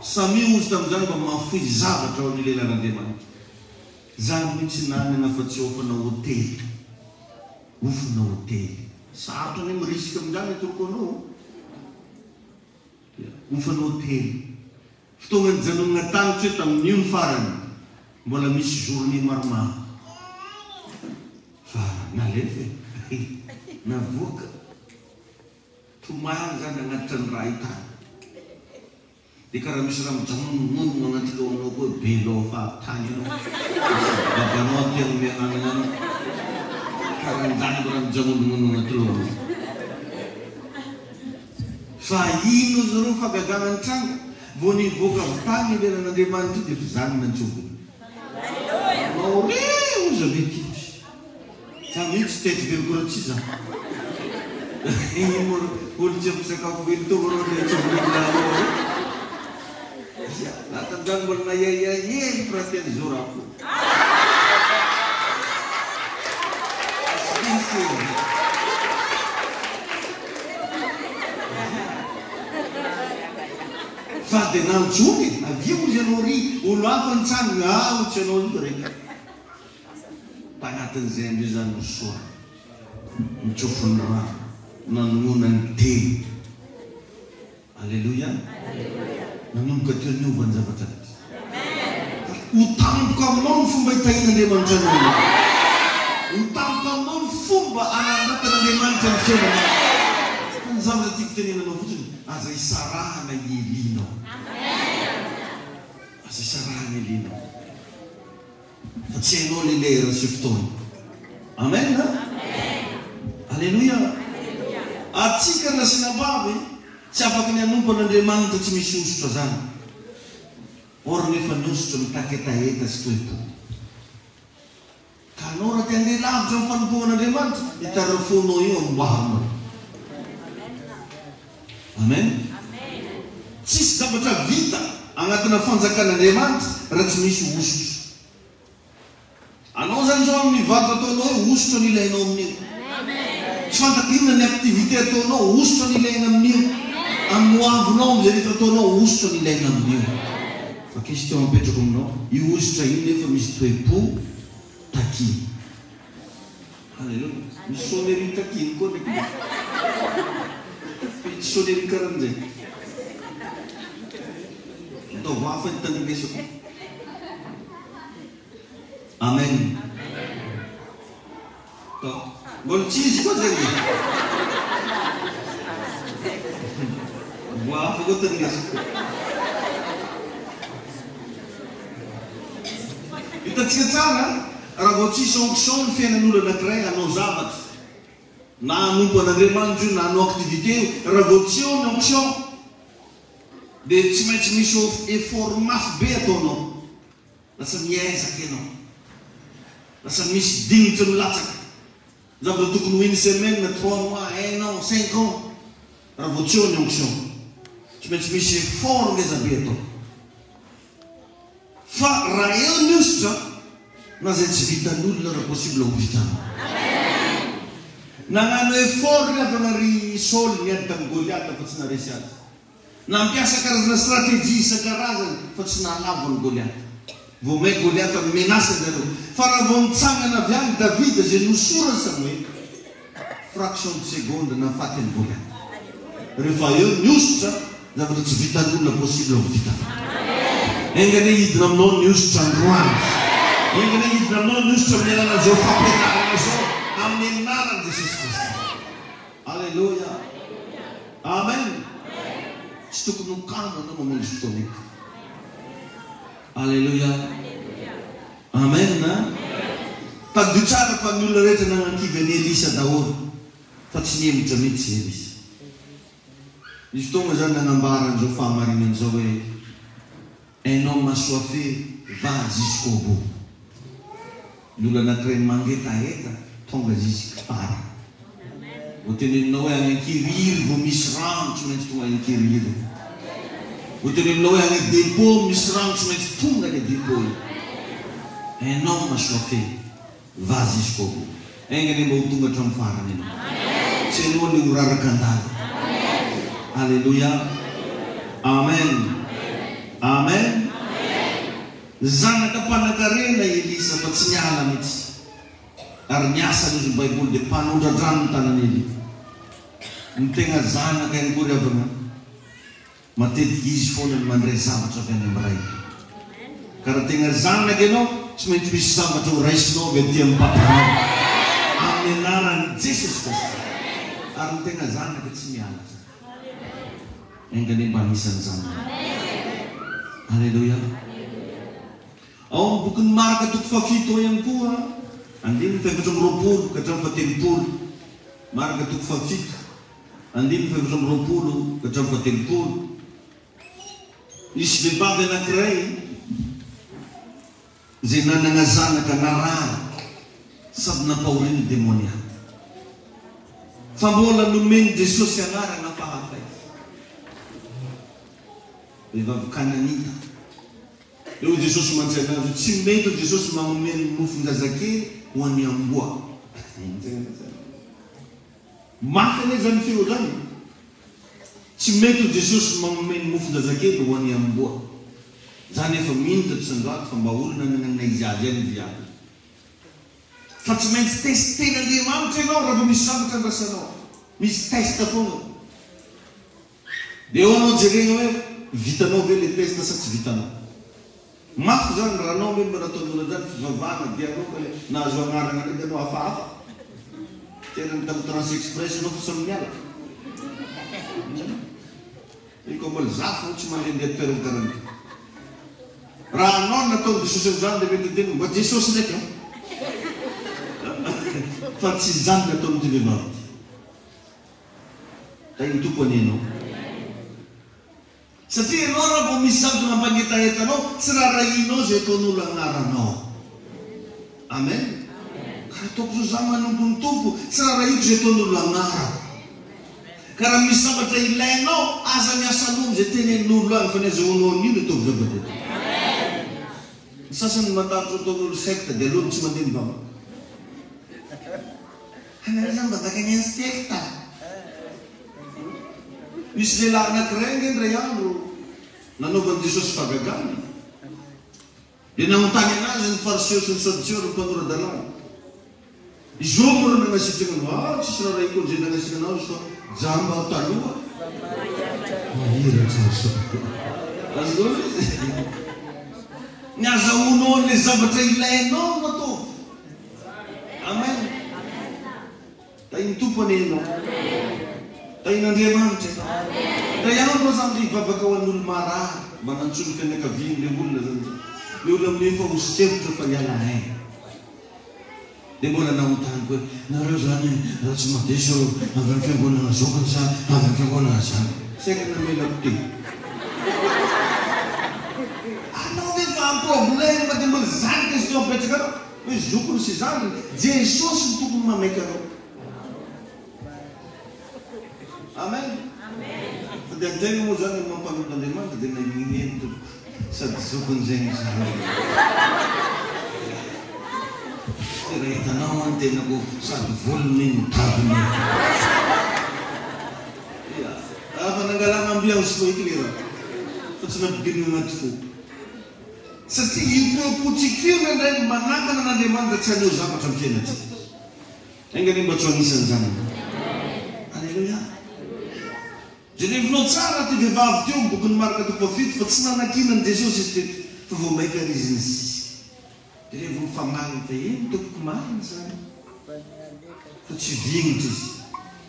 Samia hozy tamin'izany mba mahafoy zavatra ao amin'ny lelan'Andriamanitra. Za mihitsy nanana fa tsy hofana hotely. Hofana hotely. Sarotra anie mi-risque amin'izany atoroko anao o. Dia hofana hotely. Fotoagna nijanonana tany tsy hoe tamin'io ny farany. Mbola misy journée maromaro. Fa nalefa e! Navoaka. Tomany zany nagnatitra ny raha io tany. Dia karaha misy raha mijanonononona anaty lohanao koa hoe be loha fahatany ianao. Misy babanao aty hanome hanina anao. Karahan'izany mba raha mijanononona anaty lohanao. Fa ino ozy ireo fahagagana nitranga? Vao nivoaka avy tany io lelan'Andriamanitra io dia efa izany nantsovina. Manao re ozy ave ty ozy. Za mihitsy tety veloko raha tsy za. Ino moa reo olo tsy ampy sakafo velo teo reo le antsovina aminareo reo. Ia, za tamin'izany mbola nahiahiahy hely frately zao raha ko. Fa dia nanjono e! Avia hozy ianao ry olo hafa nitsangana, ah hoy tsy ianao io reka. Tagnatin'izay amizay zany no soa nitsofo ny rano, nanonona ny teny. Aleloia! Nanomboka teo niova ny zavatra rehetra. Ho tampoka aminao ny fomba hitahian'Andriamanitra anao io. Ho tampoka aminao ny fomba hanandratan'Andriamanitra ny fiainanao. Fa ny zavatra tiako tenenana anao fotsiny, aza isarahana i Elia-nao. Aza isarahana i Elia-nao. Fa tsy hainao le lera sy fotoana. Amen a! Aleloia! Atsika ry lasinambavy tsy afaky ny hanompo an'Andriamanitra tsy misy hosotra zany. Or nefa ny hosotra mitaky hetaheta sy toe-po. Ka anao raha te handeha lavitra amin'ny fanompoana an'Andriamanitra, io tarafonao io amboarinao. Amen. Tsisy zavatra vita agnatina fanjakan'Andriamanitra raha tsy misy hosotra. Anao zany zao amin'ny varotra ataonao io, hosotra no ilainao amin'io. Tsy fantako inona ny activité ataonao, hosotra no ilaina amin'io. Amin'ny ho avinao, amin'izay rehetra ataonao, hosotra no ilaina amin'io. Fa question apetrako aminao, io hosotra io nefa misy toe-po takiana. Alléluia. Misy sonnerie takiany koa ndraiky dia. Fa tsy sonnerie karahan'izay. Ataovy hafa ny tandrinesako. Amen. Mbola tsy izy koa zegny e. Mbo hafa koa tandrinesiko. Hitantsika tsara raha vao tsisy onction ny fiainan'olo anakiray hanao zavatra na hanompo an'Andriamanitra io na hanao activité io, raha vao tsy eo ny onction dia tsy maintsy misy effort mafy be ataonao. Lasa miezaka ianao. Lasa misy dinitra milatsaka. Zavatra tokony ho une semaine, trois mois, un an, cinq ans, raha vao tsy eo ny onction. Tsy maintsy misy effort ngeza be atao. Fa raha eo ny hosotra, na izay tsy vitan'olona raha possible ho vitanao. Nagnano effort ry havana ry Saoly niady tamin'i Goliata fa tsy naharesy azy. Nampiasa karazana stratégie isan-karazany fa tsy nahalavo an'i Goliata. Vao may Goliata ni-menace an-jareo. Fa raha vao nitsangana avy any Davida izay nosoran'i Samoela, fraction de seconde nahafaty an'i Goliata. Rehefa eo ny hosotra, zavatra tsy vitan'olona possible ho vitanao. Enga anie hidina aminao ny hosotra androany. Enga anie hidina aminao ny hosotra amin'ny alalan'izao fampianarana izao, amin'ny anaran'i Jesosy Kristy. Aleloia! Amen! Tsy tokony ho kamo ianao mamonjy fotoana eto. Aleloia! Amen! Tadidio tsara fa ny olona rehetra nanankivy an'i Elisa daholo, fa tsy nihemotra mihitsy i Elisa. Nisy fotoana izany nanambara an'izao fahamarinana izao hoe, Un homme assoiffé va jusqu'au bout. Ny olona anankiray mangetaheta tonga jusqu farany. Vao teneninao hoe any Ankirihiry vao misy rano tsy maintsy tonga any Ankirihiry. Vao teneninao hoe any depot misy rano tsy maintsy tonga any depot io. Un homme assoiffé va jusqu'au bout. Enga anie mba ho tonga hatramin'ny farany ianao. Tsy ianao anie ho raraka an-dala. Aleloia. Amen. Amen. Zanaka mpanankarena i Elisa fa tsy niala mihitsy. Ary ny asany hozy ny baiboly dia mpanondra-drano ny tanan'i Elia. Ny tegna zanaka ihany koa ry havana, matetika izy foana no mandray zavatra avy any amin'ny rainy. Ka raha tegna zanaka ianao, tsy maintsy misy zavatra ho raisinao avy aty amin'ny papanao. Amin'ny anaran'i Jesosy Kristy. Ary ny tegna zanaka tsy miala zany. Enga anie mba anisan'izany ianao. Aleloia. Ao amin'ny bokin'i Marka toko fahafito ao ihany koa, andininy fahefatra amby roapolo ka hatramin'ny fahatelopolo. Marka toko fahafito, andininy fahefatra amby roapolo ka hatramin'ny fahatelopolo. Nisy vehivavy anankiray izay nanana zanaka narary sady nampahorian'ny demonia. Fa mbola nomen'i Jesosy anarana hafahafa izy. Vehivavy Kananita. Dia hoy Jesosy mantsy anazy hoe, Tsy mety hoy Jesosy manome ny mofon-jazakely ho an'ny amboa. Mafy anie izany feo izany e! Tsy mety hoy Jesosy manome ny mofon-jazakely ho an'ny amboa. Za nefa mino tato Sandrato fa mba olona nanana izy azy ihany izy avy. Fa tsy maintsy tester-n'Andriamanitra ianao raha vao misy zavatra andrasanao. Misy test foana. Dia eo anao jerena hoe vitanao ve le test sa tsy vitanao. Mafy zany raha anao ve mba nataon'olona an'zany fivavahana dia anao ka le nahazo agnarana ndraiky anao hafahafa. Tena ny tamin'ny trans express anao fa samy miala. Iny koa mbola za fô tsy mandehandeha toerana karan'ity. Raha anao no nataon'i Jesosy an'izany dia mety hiteny mba Jesosy ndraiky an. Fa tsy izany nataon'ity vehivavy ity. Tahin'ny Tompo anie ianao. Satria ianao raha vao misy zavatra mampangetaheta anao, tsy rarahianao izay ataon'olo agnaranao. Amen. Ka raha ataoko zao za manompo ny Tompo, tsy rarahiko izay ataon'olo agnarako. Ka raha misy zavatra ilainao, aza miasa loha amin'izay tenenin'olo any fa ny azahoanao an'io no ataovy zava-dehibe. Ny sasany matahotra ataon'olo secte dia aleony tsy mandeha mivavaka. Anareo zany mba vaka ny an'ny secte. Nisy lehilahy anankiray ange indray andro nanaovan'i Jesosy fahagagana. Dia nanontany anazy ny Fariseo sy ny Sadoseo ary ny mpanora-dalàna. Izao moa no nanasitrana anao. Ah, tsisy raharahiako an'izay nanasitrana azy fa jamba aho taloha. Mahiratra izao. Azonao ilay izy? Ny azahoanao an'ilay zavatra ilainao no ataovy. Amen. Tahin'ny Tompo anie ianao. Tahin'Andriamanitra ianao. Indray andro aho zany dia hivavaka ho an'ny olo marary, mba nantsoin'ny fianakaviany ilay olona zany zay. Ilay olona amin'io efa ho sempotra fa hiala aina. Dia mbola naontaniko hoe, nareo zany raha tsy mandiso avy amin'ny fiangonana zokiny sa avy amin'ny fiangonana zandriny? Saika namelako teny. Anao ve fa en problème dia mbola zany question apetrakanao hoe zokiny sy zandriny? Jesosy no tokony mametra anao. Amen. Fa dia antegna moa zany amin'ny maha mpanompon'Andriamanitra dia nahiny eny tompoko sady zokiny zay no zandriny. Tena hitanao an tenako sady volony no taviny. Ia. Raha fa nangalana ambiance koa eky le raha. Fa tsy nampidirina anaty fo. Satria io toe-pontsika io indraindray no manakana an'Andriamanitra tsy haneho zavatra amin'ny fiainantsika. Enga anie mba tsy ho anisan'izany ianao. Aleloia. Jerevinao tsara ity vehivavy ity ao amin'ny bokin'i Marka toko fahafito fa tsy nanakiana an'i Jesosy izy teto fa vao mainka ary izy nisisika. Jerevo ny famaliny fa eny tompoko marina izany fa tsy vignitra izy.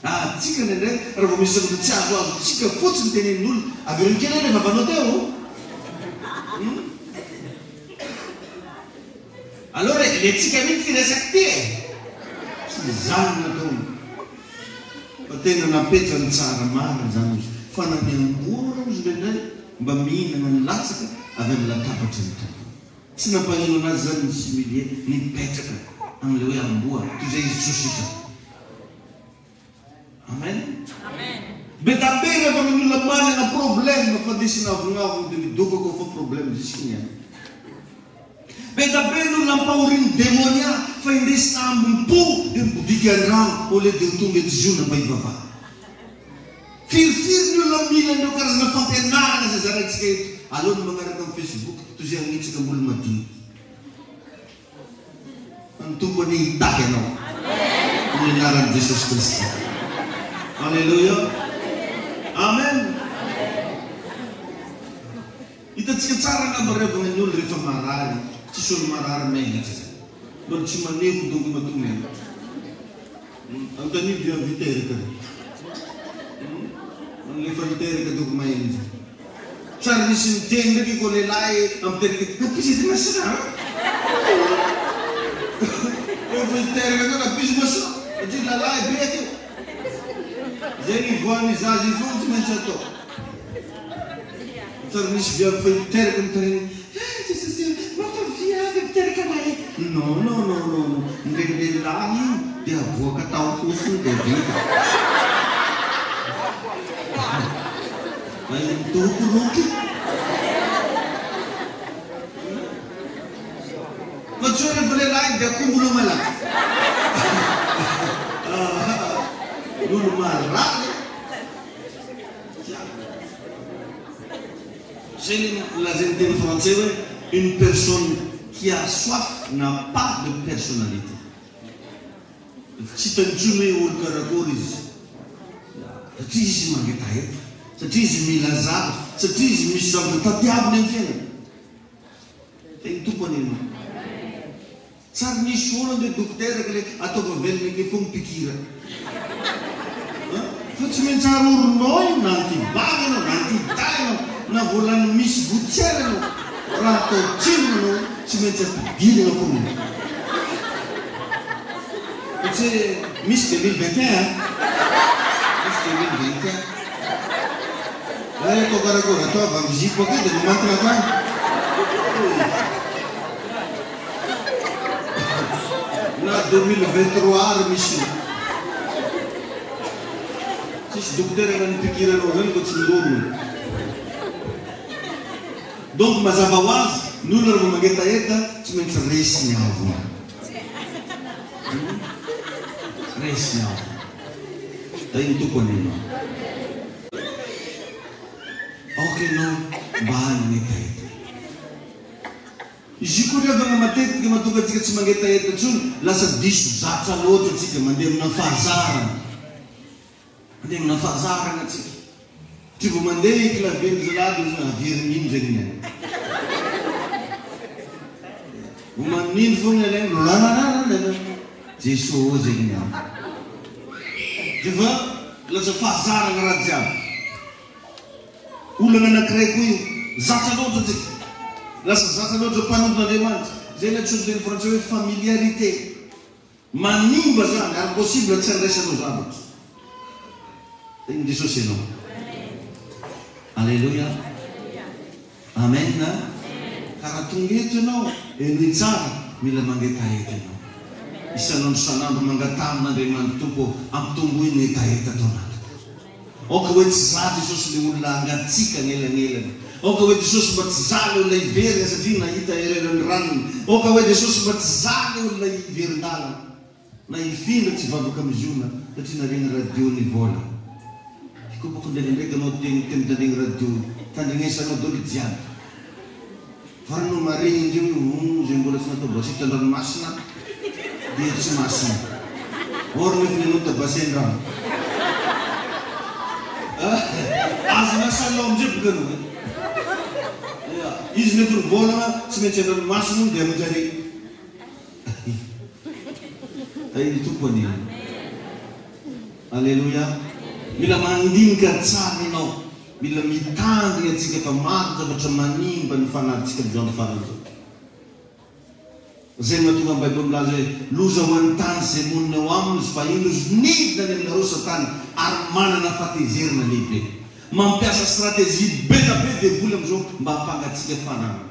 Ah, tsika indraindray raha vao misy zavatra tsy azoazontsika fotsiny tenenin'olona, avereno kely aloha ilay vavanao teo. Hum. Aleo reglentsika mihitsy ity resaka ity e! Tsy izany no nataony fa tena napetrany tsara marina izany izy fa na ny amboa ara ozy indraindray mba mihinana ny latsaka avy amin'ny latabatry ny tompony. Tsy nampanino anazy izany ny s'humilier, nipetraka amin'ilay hoe amboa toy izay izy tsy ho sitrana. Amen. Be da be refa ny olona manana problème fandesina avognavogno de midokako fa problème jusque ny any. Be da be ny olona ampahorian'ny demonia fa indesina ambom-po de mibodiky andrano au lieu de ho tonga eto ziona mba hivavaha. Firifiry ny olona mila an'ireo karazana fampianarana izay zaraintsika eto. Aleo ny magnaraka amin'ny facebook toy izay hagnitsaka ambolo madinika. Fa ny Tompo anie hitahy anao amin'ny anaran'i Jesosy Kristy. Alléluia. Amen. Hitantsika tsara angamba ry havana ny olona rehefa marary, tsisy olo marary menatra zany. Mbola tsy maneko donko matoa menatra. Anontanio viavy hiteraka. Ny efa niteraka donko maheno zany. Tsy ary nisy niteny ndraiky koa lehilahy ampiteraka Apisy edy masina a! Efa hiteraka koa apisy masina satria lalahy be akeo. Zay nivoahan'ny zaza iny foana tsy maintsy atao. Tsy ary nisy viavy fa hiteraka mitaraina Eh Jesosy o, mba ataovy viavy hampiteraka anay e! Non non non non non, ny lehilahy io dia avoaka tao fotsiny dia vita. Ilay midorokoroky. Fa tsy hoe rehefa lehilahy dia akombona malaky. Ny olo marary. Zay le lazain'ny teny frantsay hoe une personne qui a soif n'a pas de personnalité. Efa tsy hitany intsony hoe olo karakory izy. Satria izy mangetaheta, satria izy mila zavatra, satria izy misy zavatra tadiaviny amin'ny fiainana. Teny Tompo anie ianao. Tsary nisy olo ange dokotera ka le ataova velona eke fo mipikira. Fa tsy maintsy aroronao io na anti-bava ianao na anti-dahy ianao na voalany misy gotiera ianao. Raha atao tsinona anao tsy maintsy ampidirina foana io. Fa tsy hoe misy 2021 an! Misy 2021. Hoe atao karakory, atao avy amin'ny zipo akeo dia mamantona hatrany. Na 2023 ary misy io. Tsisy dokotera na nipikira anao zany koa tsy miroro e. Donc mazava ho azy, ny olona rehefa mangetaheta tsy maintsy resy ny avona. Resy ny avona. Tahin'ny Tompo anie ianao. Aoka ianao mba hanana hetaheta. Izy io koa ry havana matetika mahatonga antsika tsy mangetaheta intsony, lasa diso zatra loatra antsika, mandeha amina fahazarana. Mandeha amina fahazarana antsika. Satria vao mandeha i clavier-n'ny zalahy dia ohatran'ny averiny iny zegny ny ainy. Manindry fogna ny alaigny lalalala Jeso ô zegny ny ahy. Defa lasa fahazaragna raha jiaby. Olana anakiray koa io. Zatra loatra tsika. Lasa zatra loatra mpanompon'Andriamanitra. Zay ilay antsoin'ny teny frantsay hoe familiarité. Manimba zany ary possible tsy andraisanao zavatra. Tahin'i Jesosy ianao. Aleloia. Amen. Ka raha tonga eto ianao, henoy tsara, mila mangetaheta ianao. Isan'andro isan'andro mangataha amin'Andriamanitra, Tompo ô, ampitomboy ny hetaheta ato anatiko. Aoka hoe tsy za Jesosy le olona hangatsiaka anelanelany. Aoka hoe Jesosy mba tsy za le olona hiverina satria nahita erreur ny ranony. Aoka hoe Jesosy mba tsy za le olona hiverin-dalana na hifindra tsy hivavaka miziona satria naregny radio ny vôla. Hikopako ndraikindraiky anao tegny te mitandregny radio tandrignesanao dôly jiaby. Fa raha no maregny indreo io oh zay mbola tsy natao basety andranomasina dia tsy masina. Or nefa ny anao ta basen-drano. Aza nasanao amizay boka anao eh. Ya, izy nefa ny vôlagna tsy maintsy andranomasina hono dia amin-jare. Tahin'ny Tompo anie. Aleloia. Mila mandinika tsara ianao. Mila mitandrina antsika fa maro ny zavatra manimba ny fanahintsika amin'izao andro farany izao. Izay no mahatonga ny Baiboly milaza hoe, Loza ho an'ny tany sy izay monina eo aminy izy, fa indro izy nidina any aminareo Satana ary manana fahatezerana lehibe. Mampiasa stratégie be da be devoly amin'izao mba hampangatsiaka fananana.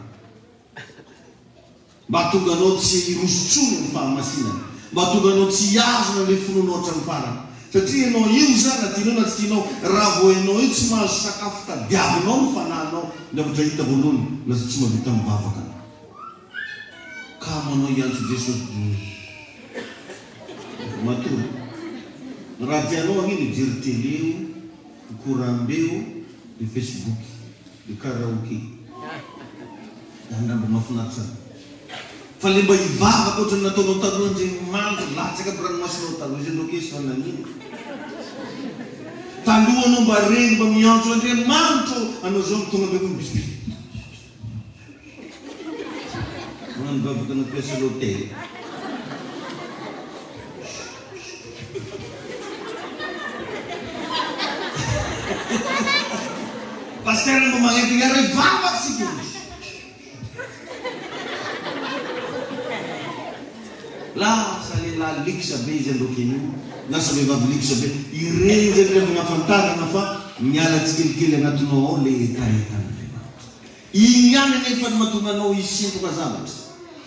Mba hahatonga anao tsy hiroso intsony amin'ny fahamasinana. Mba hahatonga anao tsy hihazona ilay finoanao hatramin'ny farany. Satria ianao io izany na tianao na tsy tianao, raha vao ianao io tsy mahazo sakafo tadiavinao ny fanahinao, ny zavatra hita voalohany, lasa tsy mahavita mivavaka anao. Kamo anao hiantso Jesosy Efa matory. Ny raha tianao anie mijery télé o, mikoram-be o, de Facebook. Le karaoke. Angamba mahafinaritra any. Fa le mba hivavaka ohatran'ny nataonao taloha ndry mandry latsaka aby ranomasonao taloha izy andro kesy fa nagnino? Taloha anao mba regny mba miantso Andriamanitra ô anao zao mitonga ambekony bisy Magnano vavaka nampiasa l'autel. Pasteur mba magnenty ny ary hivavaka tsika e. Lasa lehilahy luxe be izy androky io, lasa vehivavy luxe be. Ireny zany rehefa nafantarana fa miala tsikelikely agnatinao ao le hetahetan'Andriamanitra. Iny ihany anefa no mahatonga anao hisintoka zavatra.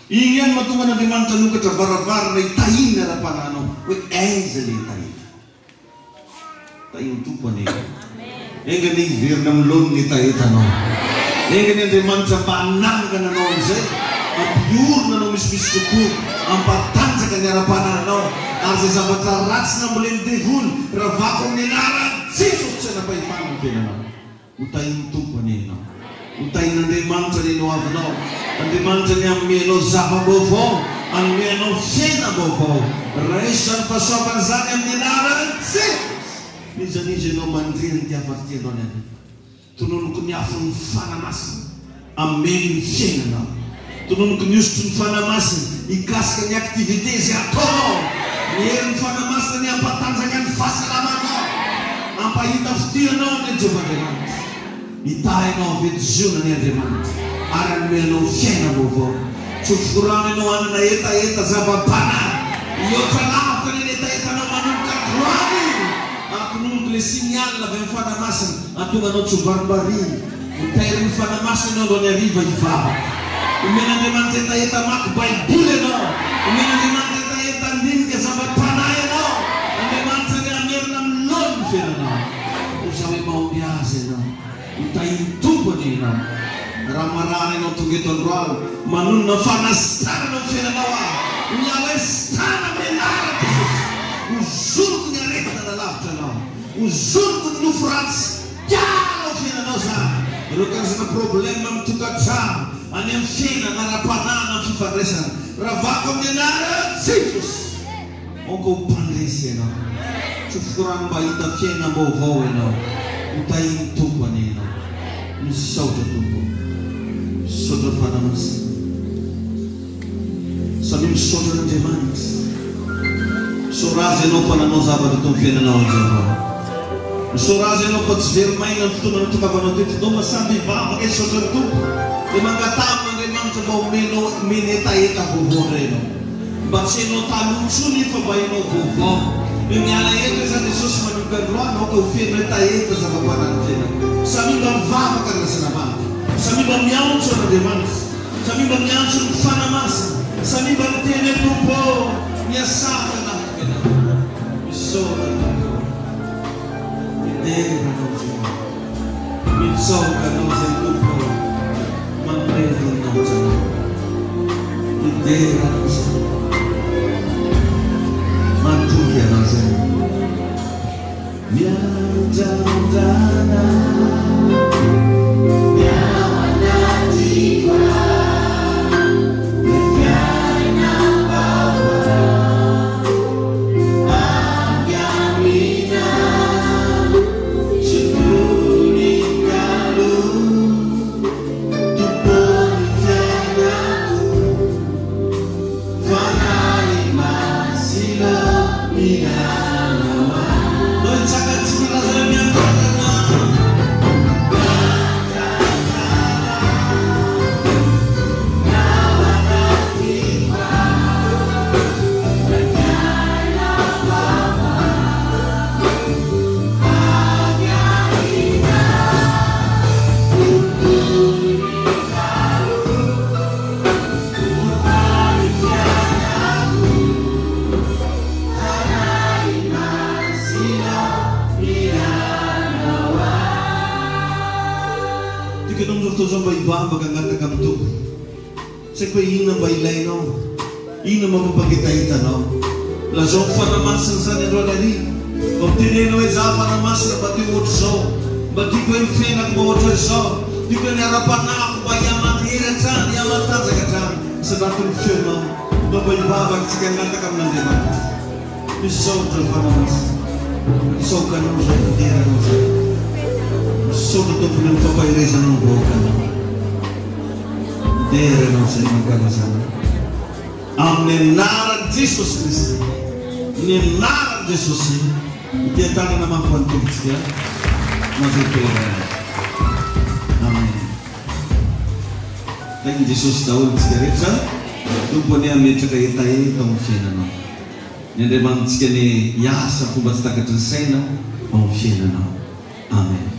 Iny ihany no mahatonga an'Andriamanitra hanokatra varavarana hitahiany ny ara-panahinao hoe aiza ilay hetaheta. Tahin'ny Tompo anie ianao. Enga anie hiverina amin'ny laoniny ny hetahetanao. Enga anie Andriamanitra mba hanangana anao amin'izay, hampiorina anao misimisy kokoa, hampatanjaka ny ara-panahinao, ary izay zavatra ratsy nambolen'ny devoly, ravako amin'ny anaran'i Jesosy tsy hanam-pahefana ny fiainanao. Ho tahin'ny Tompo anie ianao. Ho tahin'Andriamanitra anie ny hoavinao. Andriamanitra anie hanome anao zava-baovao, hanome anao fiainam-baovao. Raiso izany fahasoavana izany amin'ny anaran'i Jesosy. N'iza n'iza ianao mandre an'ity hafatra ity androany hariva. Tononiko ny afon'ny Fanahy Masina hameno ny fiainanao. Tononiko ny hosotry ny Fanahy Masina hikasika ny activité izay ataonao. Ny herin'ny Fanahy Masina anie hampatanjaka ny fahasalamanao. Hampahita fitia anao anie Jehovah Andriamanitra. Hitahy anao avy eto Ziona anie Andriamanitra ary hanome anao fiainam-baovao. Tsofiko rano ianao hanana hetaheta zava-panahy. Hihoatra lavitra anie ny hetahetanao manomboka androany. Ampinonoiko ilay signal avy amin'ny Fanahy Masina hahatonga anao tsy ho varimbariana. Ho tairin'ny Fanahy Masina ianao androany hariva hivavaka. Omen'Andriamanitra hetaheta hamaky Baiboly ianao. Omen'Andriamanitra hetaheta handinika zava-panahy ianao. Andriamanitra anie hamerina amin'ny laoniny ny fiainanao. Hoy za hoe mahombiaza ianao. Ho tahin'ny Tompo anie ianao. Raha marary ianao tonga eto androany, manonona fanasitranana amin'ny fiainanao aho. Miala hoe sitrana amin'ny anaran'i Jesosy. Hozoniko ny aretina nalavitra anao. Hozoniko ny nofo ratsy. Hiala ao fiainanao zany. Ireo karazana problème amin'ny tokantrano, any amin'ny fiainana, ara-panahy na amin'ny fifandraisana. Ravako amin'ny anaran'i Jesosy. Aoka ho mpandresy ianao. Tsofiko rano mba hahita fiainam-baovao ianao. Ho tahin'ny Tompo anie ianao. Misaotra Tompo ô. Misaotra Fanahy Masina. Samia misaotra an'Andriamanitra. Misaora Azy ianao fa nanao zavatra teo amin'ny fiainanao Andriamanitra. Misaora Azy ianao fa tsy very maina ny fotoana nitokavanao teto. Ndao mba samby hivavaka hisaotra ny Tompo. Dia mangataha amin'Andriamanitra mba homenao homeny hetaheta vaovao indray ianao. Mba tsy ianao taloha intsony fa mba ianao vaovao. Dia miala eto izaho Jesosy manomboka androany aoka ho feno hetaheta zava-panahy ny fiainako. Samia mba mivavaka ry lasanavavy. Samia mba miantso an'Andriamanitra. Samia mba miantso ny Fanahy Masina. Samia mba miteny hoe Tompo ô, miasà ato anatiko Ianao. Misaotra Tompo ô. Midera Anao Jehovah. Mitsaoka Anao izay Tompo ô. Manome voninahitra Anao. Midera Anao izay. Matoky Anao izay. Miandrandrana ny ao anatiko Ilay fiainam-baovao avy aminao Tsy toy ny taloha Tompon'ny fiainako Fanahy Masina mianao ahy. Nohitsaka tsy milaza ny anarana. Tiako ianao amin'izao fotoana izao mba hivavaka hangataka amin'ny Tompo. Tsy haiko hoe inona mba ilainao, inona mba mampangetaheta anao. Lazao amin'ny Fanahy Masina izany androany hariva. Mba mitenena hoe izaho Fanahy Masina mba te ho ohatr'izao, mba tiako hoe ny fiainako mba ohatran'izao, tiako hoe ny ara-panahiko mba hihamanhery hatrany, hihamatanjaka hatrany. Sandrato ny feonao mba mba hivavaka isika hangataka amin'Andriamanitra. Misaotra Fanahy Masina. Misaoka Anao izay, midera Anao izay. Misaotra Tompo noho ny fampaherezanao ny vahoakanao. Midera Anao izay, mankalaza Anao. Amin'ny anaran'i Jesosy Kristy. Ny anaran'i Jesosy. Ity tanana mafy ho an'ny Tompontsika. Mazotoa ianareo. Amen. Tahin'i Jesosy daholo tsika rehetra. Tompo anie hametraka hetaheta ao amin'ny fiainanao. Ny Andriamanitsika anie hiasa fomba tsy takatry ny saina ao amin'ny fiainanao. Amen.